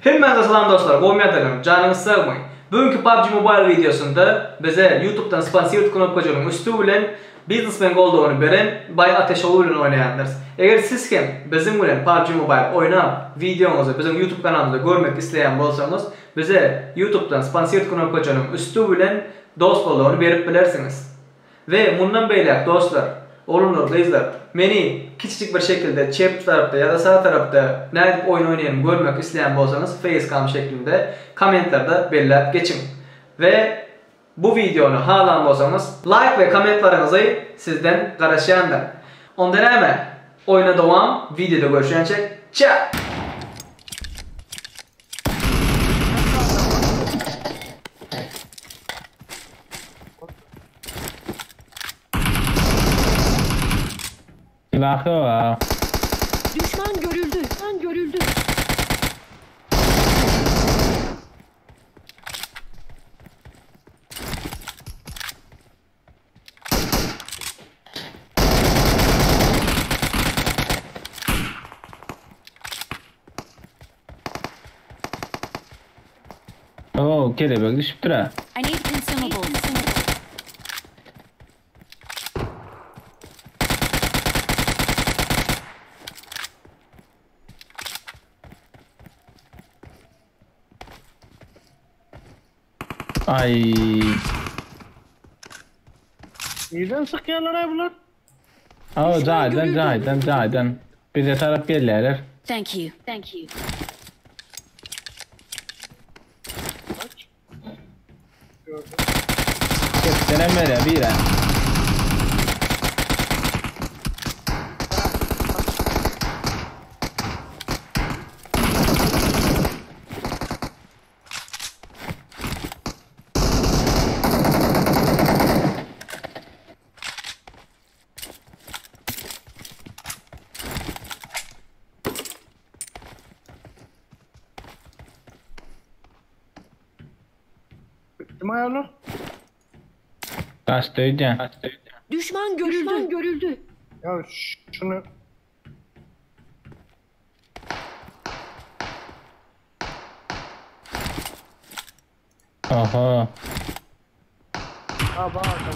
Hemmäňize salam dostlar, gowymy ýagdaýlaryňyz, janyňyz sagmy? Bu günki PUBG Mobile wideosynda bize YouTube'dan sponsirowat knopkajygynyň üsti bilen biznesmen goldawyny beren Baý Ateşowy bilen oýnaýandyrys. Eger siz hem biziň bilen PUBG Mobile oýnap, wideoňyzy biziň YouTube kanalymyzda görmek isleýän bolsaňyz, bize YouTube'dan sponsirowat knopkajygynyň üsti bilen dost goldawyny berip bilersiňiz. We mundan beýläk dostlar, oglanlar, gyzlar, meni kiçijik bir şekilde çep tarapda ýa-da sag tarapda nädip oýun oýnaýanymy görmek isleýän bolsaňyz facecam şeklinde kommentlarda belläp geçiň. We bu wideony halan bolsaňyz laýk we kommentlaryňyzy sizden garaşýandyr. Onda näme, oýuna dowam, wideoda görüşýänçek, çäk! Silahı var. Düşman görüldü. Düşman görüldü. Oo, kelebek düşüpdir ha. I need consumables. Ay. Nirden sıkıyorlar ay bunlar? Oo, jaýdan, jaýdan, jaýdan. Bize tarap gelýärler. Thank you. Thank you. Kaç? Gördüm. Hepsinden beri bire. Bitti mi ayarlar? Kaçtı öýdýän. Düşman görüldü. Düşman görüldü. Ya şunu Oho. Ha bak adam.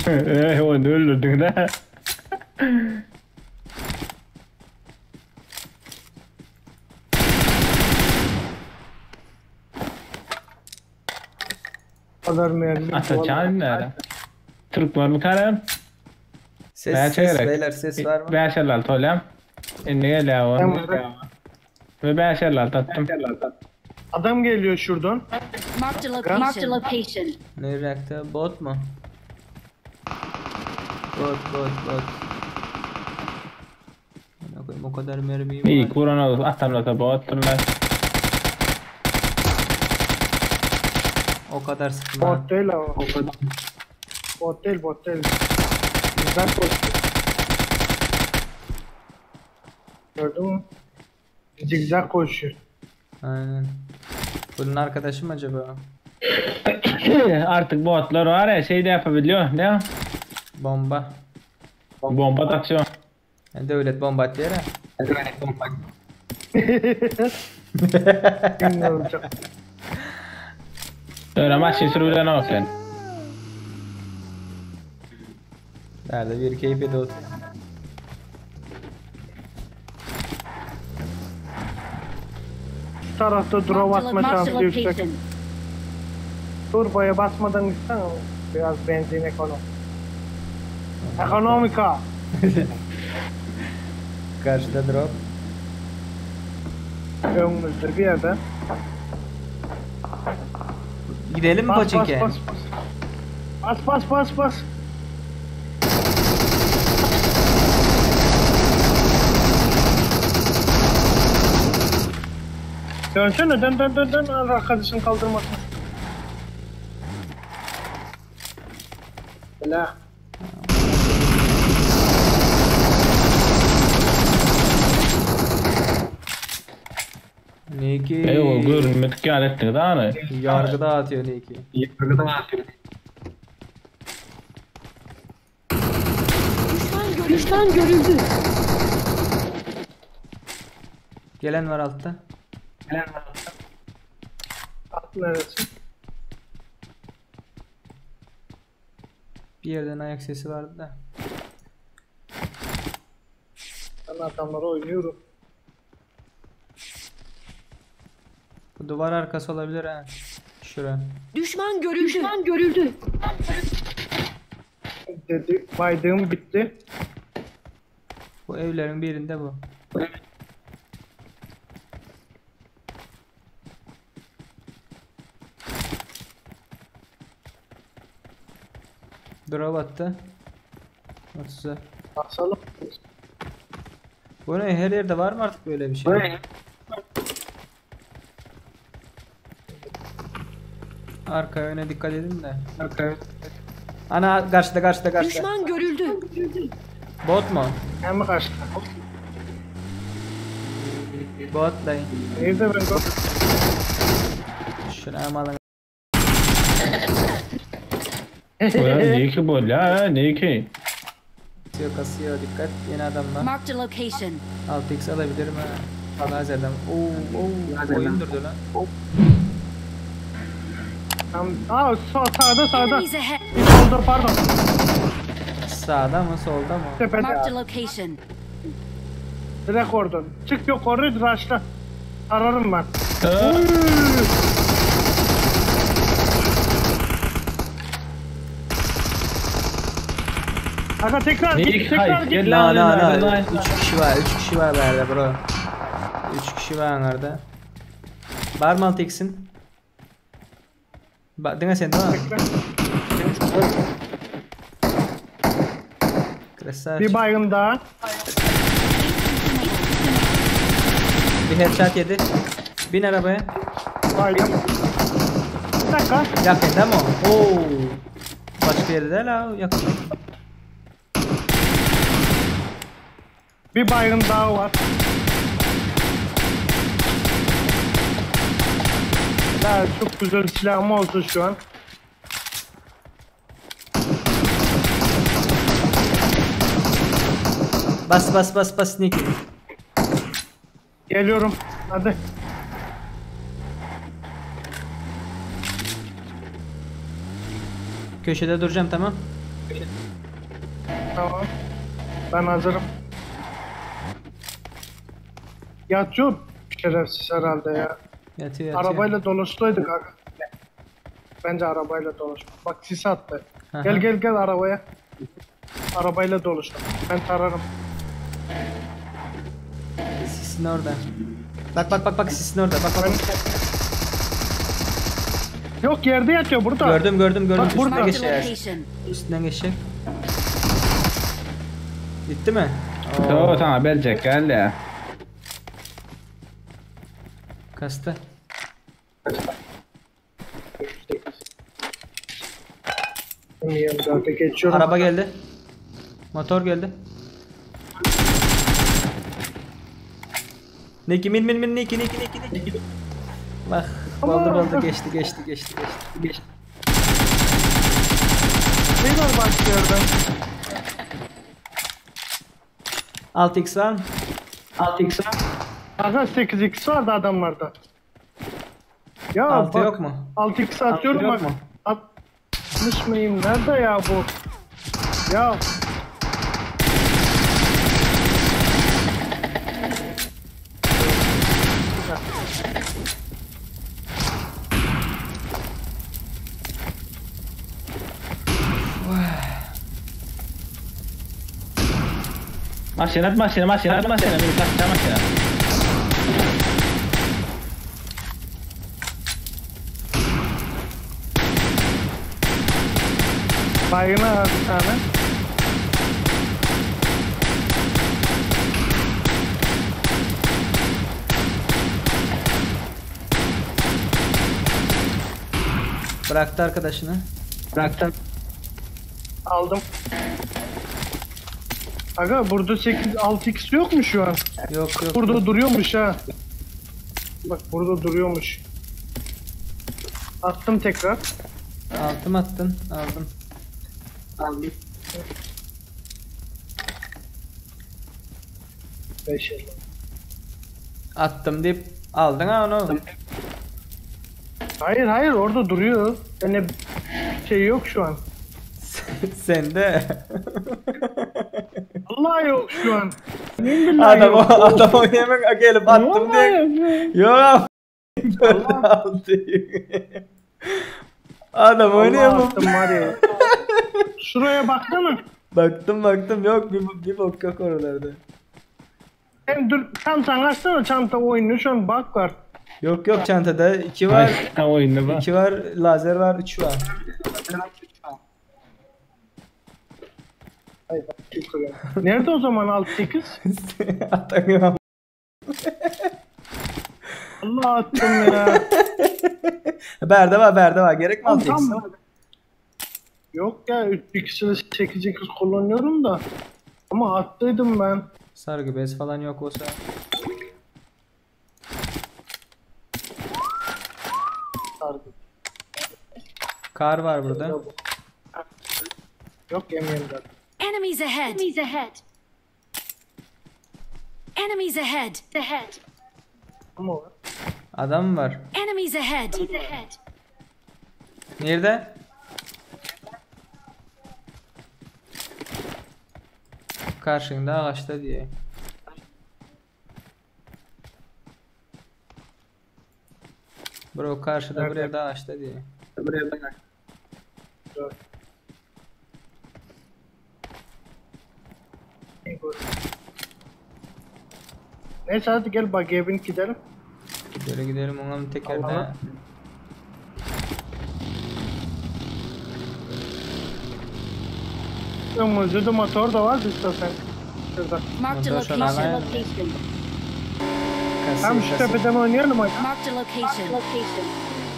Eh, onu öldürdün de. Kadar mermi. Atacan näre? Türk var mı karem? Ses, Bäşe ses gerek. beyler ses var mı? Bäş elli altı olam. Indi gelýär o. Tamam. Ve bäş elli altı attım. Adam geliyor şuradan. Marked a location. Marked a location. Ne reaktı? Bot mu? Bot bot bot. Amına koyayım o kadar mermiyim İyi var. vuran oldu. Atarlar da attırlar. O kadar sıkma. Bot değil o. Bot değil bot değil. Güzel koşuyor. Gördün mü? Zigzag koşuyor. Aynen. Bunun arkadaşı mı acaba? Artık botlar var ya şey de yapabiliyor. Ne? Bomba. Bomba da atıyor. Yani devlet bomba atıyor ya. Bilmiyorum çok. Öyle maçı sürülen olsun. Nerede bir keyfi de oturuyor. Şu tarafta drop Marked a atma marked a şansı yüksek. location. Turboya basmadan gitsen ama biraz benzin ekonom. Ekonomika. Karşıda drop. Önümüzde bir yerde. Gidelim mi Bas bas Pochinki'ye? bas bas. Bas bas bas bas. Dönsene dön dön dön dön arkadaşını kaldırmasın. Bela. Niki. Eý, görünmedik ýaly etdiňiz hany. Yargı dağıtıyor Niki. Düşman görüldü. Düşman görüldü. Gelen var altta. At neresi? Bir yerden ayak sesi vardı da. Ben adamlara oynuyorum. Bu duvar arkası olabilir ha. Şura. Düşman görüldü. Düşman görüldü. Dedi baydığım bitti. Bu evlerin birinde bu. Drop attı. 30'a. Basalım. Bu ne? Her yerde var mı artık böyle bir şey? Arkaya öne dikkat edin de. Arkaya. Ana karşıda karşıda karşıda. Düşman görüldü. Bot mu? Hem kaçtı. Bot dayı. Nerede ben gör- Şunu alın. Ola Niki bolýar, Niki. Kasıyor kasıyor dikkat. Yeni adam var. Marked a location. 6x alabilirim ha. Lazerden. Oo, oo, oyun durdu lan. Tam, aa sağ, sağda sağda. Enemies ahead. Bir solda pardon. Sağda mı solda mı? Tepede. Marked a location. Direkt oradan. Çık yukarı rush'la. Ararım ben. Aga tekrar git, Niki, tekrar hayır, git. gel No lan, no lan, no. lan. 3 kişi var. 3 kişi var bende bro. 3 kişi var orada. Var mı 6x'in? Ba diňe sen değil mi? Tekrar. Krasavçik. Bir baygın daha. Bir headshot yedi. Bin arabaya. Baydım. Bir dakika. Yakın değil mi o? Oo. Başka yerde değil ha yakın. Bir baygın daha var. Daha çok güzel silahım oldu şu an. Bas bas bas bas Nicky. Geliyorum. Hadi. Köşede duracağım tamam. Tamam. Ben hazırım. Yatıyor şerefsiz herhalde ya. Yatıyor yatıyor. Arabayla dolaştıydık aga. Bence arabayla dolaşma. Bak sis attı. Aha. Gel gel gel arabaya. Arabayla dolaşma. Ben tararım. Sisin orada. Bak bak bak bak sisin orada. Bak bak. bak. Yok yerde yatıyor burada. Gördüm gördüm gördüm. Bak Üstünden burada. Marked a geçecek. location. Üstünden geçecek. Bitti mi? Oo, Yo, sana berjek geldi. Kastı. Bilmiyorum zaten geçiyorum. Araba geldi. Motor geldi. Niki min min min Niki Niki Niki Niki. Bak baldı baldı geçti geçti geçti geçti. Geçti. Ne var başka yerden? 6x var mı? 6x Aga 8x vardı adamlarda. Ya 6 bak, yok mu? 6x atıyorum yok bak. mu? Atmış mıyım? Nerede ya bu? Ya Maşina, maşina, maşina, maşina, maşina, maşina. Baýgyna bir tane. Bıraktı arkadaşını. Aldım. Aga burada 8 6x yok mu şu an? Yok yok. Burada duruyormuş ha. Bak burada duruyormuş. Attım tekrar. Altım attın. Aldım. Aldım. 5 elli. Attım deyip aldın ha onu. Hayır hayır orada duruyor. Yani şey yok şu an. Sen de. Allah yok şu an. Yemin billahi adam yok. adam oynayamak gelip attım diye. Yok. Aldı. Adam Allah oynayamam. attım var ya. Şuraya baksana. Baktım baktım yok bir bok yok oralarda. Sen dur çantanı açsana çanta oynuyor şu an bak var. Yok yok çantada 2 var. Tam oyunda bak. 2 var, lazer var, 3 var. Hayır, bak, yukarı. Nerede o zaman 6-8? Atamıyorum. Allah attım ya. Berde var, berde var. Gerek mi Tamam, 6x? tamam. Yok ya 3 ikisini 8 8 kullanıyorum da. Ama attıydım ben. Sargı bez falan yok olsa. Sargı. Kar var burada. Yok yemeyeyim zaten. Enemies ahead. Enemies ahead. Enemies ahead. Ahead. Ama var. Adam var. Enemies ahead. Ahead. Nerede? Karşında ağaçta diye. Bro karşıda Nerede? buraya da ağaçta diye. Dur. Neyse hadi gel buggy'e binip gidelim. Gidelim gidelim ona bir tekerde. Allah'a. Önümüzde de motor da var istersen. Şurada. Marked a Ondan sonra location. ben- Location. Tam şu Kasıyor, kasıyor. tepeden oynayalım hadi. Marked a location. Location.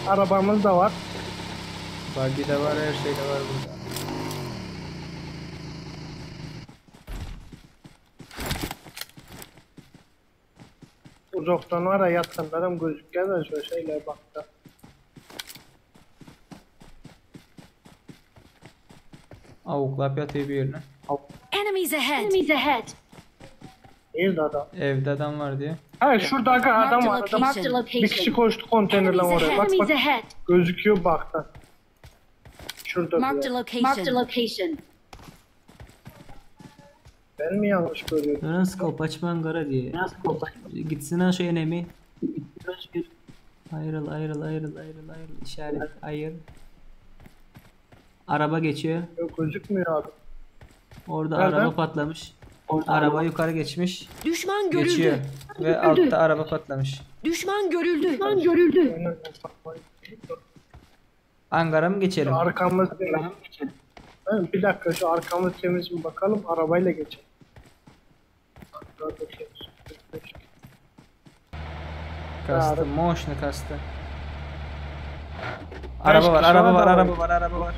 Arabamız da var. Buggy de var her şey de var burada. Uzaktan var ya yatsan adam gözüküyor da şöyle şeyler baktı. Avuklap yatıyor bir yerine. Enemies ahead. Enemies ahead. Nerede adam? Evde adam var diye. Hayır şurada aga adam Marked a var adam. location. Marked a Bir kişi location. koştu konteynerle Enemies oraya. ahead. Bak Enemies bak ahead. gözüküyor bakta. Şurada bir Marked a yer. location. Marked a location. Ben mi yanlış görüyorum? Neren scope açman gara diye. Gitsin ha şu enemy. Ayrıl ayrıl ayrıl ayrıl ayrıl işaret ayır. Araba geçiyor. Yok gözükmüyor abi. Orada Nerede? araba patlamış. Araba yukarı geçmiş. Düşman görüldü. Geçiyor. Ve altta araba patlamış. Düşman görüldü. Düşman görüldü. Aynen. Angara mı geçelim? Şu arkamız Evet, Bir dakika şu arkamız temiz mi bakalım arabayla geçelim. Kastı. Moşnu kastı. Araba var, kişi araba var var, da araba var. var, araba var.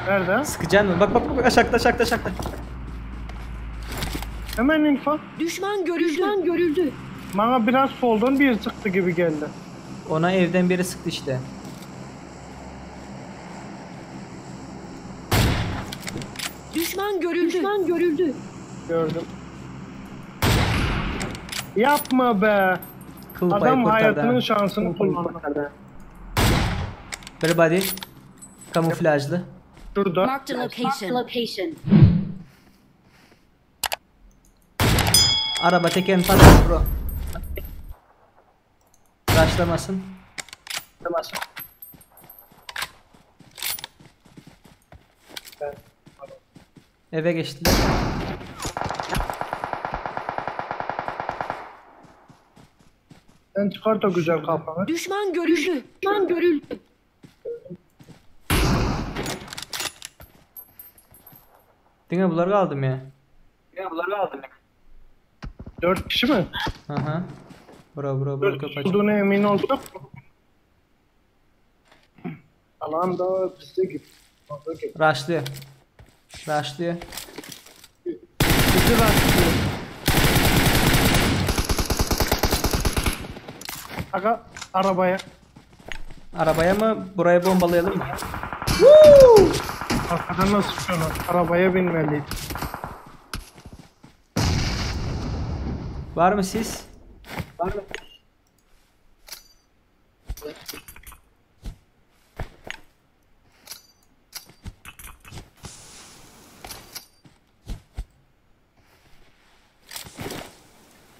Nerede? Sıkacaksın mı? Bak bak bak aşağıda aşağıda aşağıda. Hemen info. Düşman görüldü. Düşman görüldü. Bana biraz soldan bir çıktı gibi geldi. Ona evden biri sıktı işte. Düşman görüldü. Düşman görüldü. Gördüm. Yapma be. Kıl payı Adam kurtardı. hayatının ha. şansını kullandı. Bir body. Kamuflajlı. Şurada. Marked a location. Location. Araba tekerini patlat bro. Rushlamasın. Ben- Eve geçtiler. Sen çıkart o güzel kafanı. Düşman görüldü. Düşman görüldü. Diňe bular galdymy ýa? 4 kişi mi? Aha. Bro bro bro 4 köp kişi açık. olduğuna emin olsak. Alan da bizde gibi. Fazla gibi. Rushlıyor. Rushlıyor. Bizi rastlıyor. Aga arabaya. Arabaya mı? Buraya bombalayalım mı? Arkadan nasıl sıkıyorlar? Arabaya binmeliydi. Var mı siz?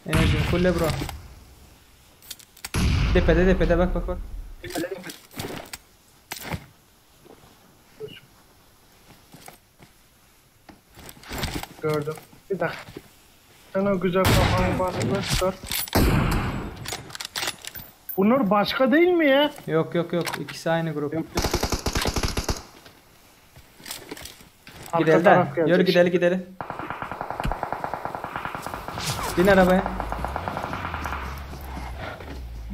Enerjim fulle bro. Tepede tepede bak bak bak. Gördüm. Bir dakika. Sen o güzel kafanı bana göster. Bunlar başka değil mi ya? Yok yok yok ikisi aynı grup. Arka Gidelim de. taraf gelecek Yürü gidelim gidelim. Bin arabaya.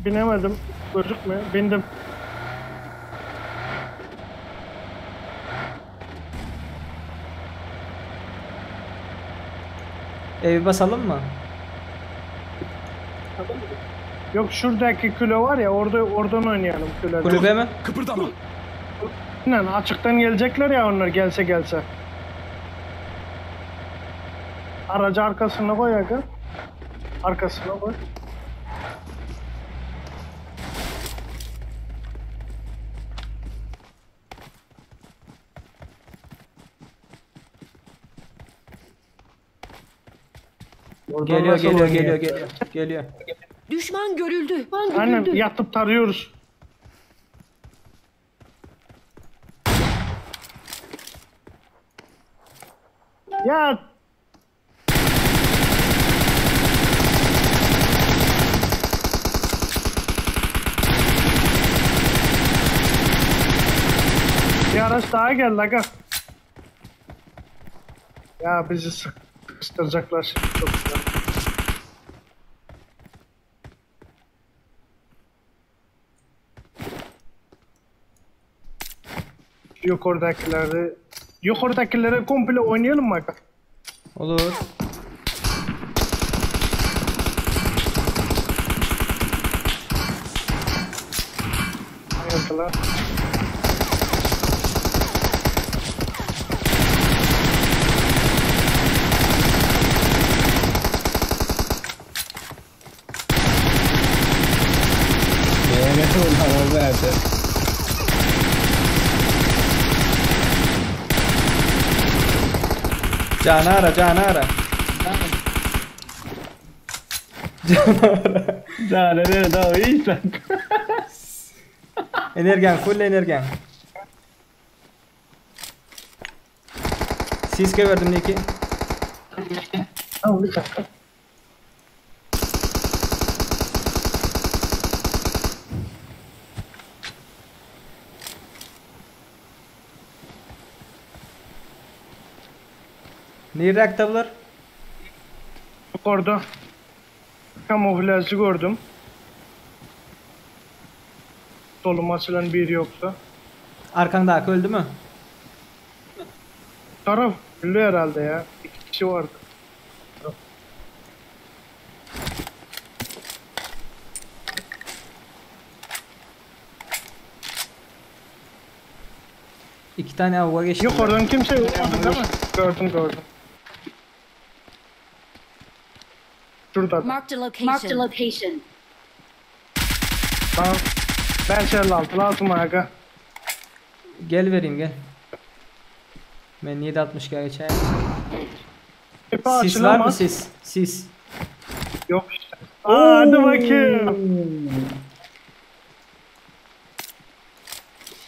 Binemedim. Gözükmüyor. Bindim. Evi basalım mı? Yok şuradaki küle var ya orada oradan oynayalım küleden. Kulübe mi? Kıpırdama. Aynen açıktan gelecekler ya onlar gelse gelse. Aracı arkasına koy aga. Arkasına koy. Oradan Geliyor nasıl geliyor oynuyor? geliyor geliyor. Geliyor. Düşman görüldü. Düşman Aynen görüldü. yatıp tarıyoruz. Ya Bir araç daha geldi aga. Ya bizi sıkıştıracaklar şimdi çok güzel. Yukarıdakileri yukarıdakileri komple oynayalım mı aga? Olur. Hayırdılar. BMS oldu ama verdi. Canı ara canı ara. Canı ara. Cane ne daha iyi sen. Energen full energen. Sis verdim Niki. Tamam bir dakika. Nerede aktablar? Yukarıda kamuflajı gördüm. Solum açılan bir yoksa. Arkandaki öldü mü? Taraf öldü herhalde ya. İki kişi vardı. İki tane avuğa geçti. Yok oradan kimse yokmadı değil mi? Gördüm gördüm. Şurada. Marked a location. Marked a location. Tamam. 556 lazım aga. Gel vereyim gel. Ben 7.60 gel geçeyim. Tepe Sis var mı açılamaz. sis? Sis. Yok işte. Aa, hadi bakayım.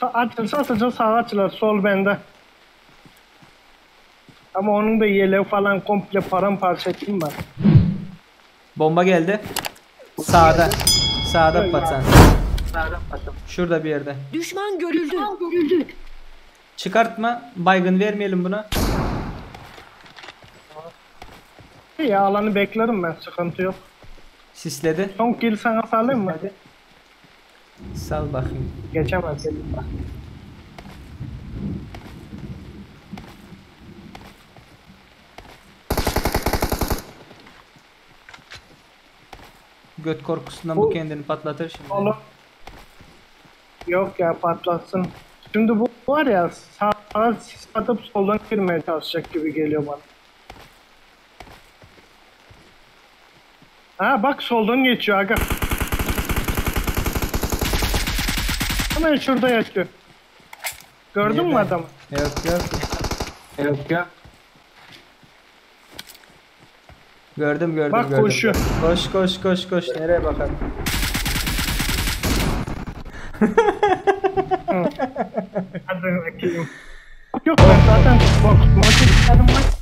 Açılsa açılsa sağ açılır. Sol bende. Ama onun da yeleği falan komple paramparça ettim ben. Bomba geldi. Sağda. Sağda patsan. Şurada bir yerde. Düşman görüldü. Düşman görüldü. Çıkartma. Baygın vermeyelim buna. Ya alanı beklerim ben sıkıntı yok. Sisledi. Son kill sana salayım mı? Sal bakayım. Geçemez. Göt korkusundan bu Bu- kendini patlatır şimdi. Oğlum. Yok ya patlatsın. Şimdi bu var ya sağa sis atıp soldan girmeye çalışacak gibi geliyor bana. Ha bak soldan geçiyor aga. Hemen şurada yatıyor. Gördün mü Nerede? adamı? Yok yok. Yok ya. Gördüm gördüm Bak gördüm. koşuyor. Koş koş koş koş. Nereye bakalım? Hadi bakayım. Yok ben zaten bak maçı çıkarım maç.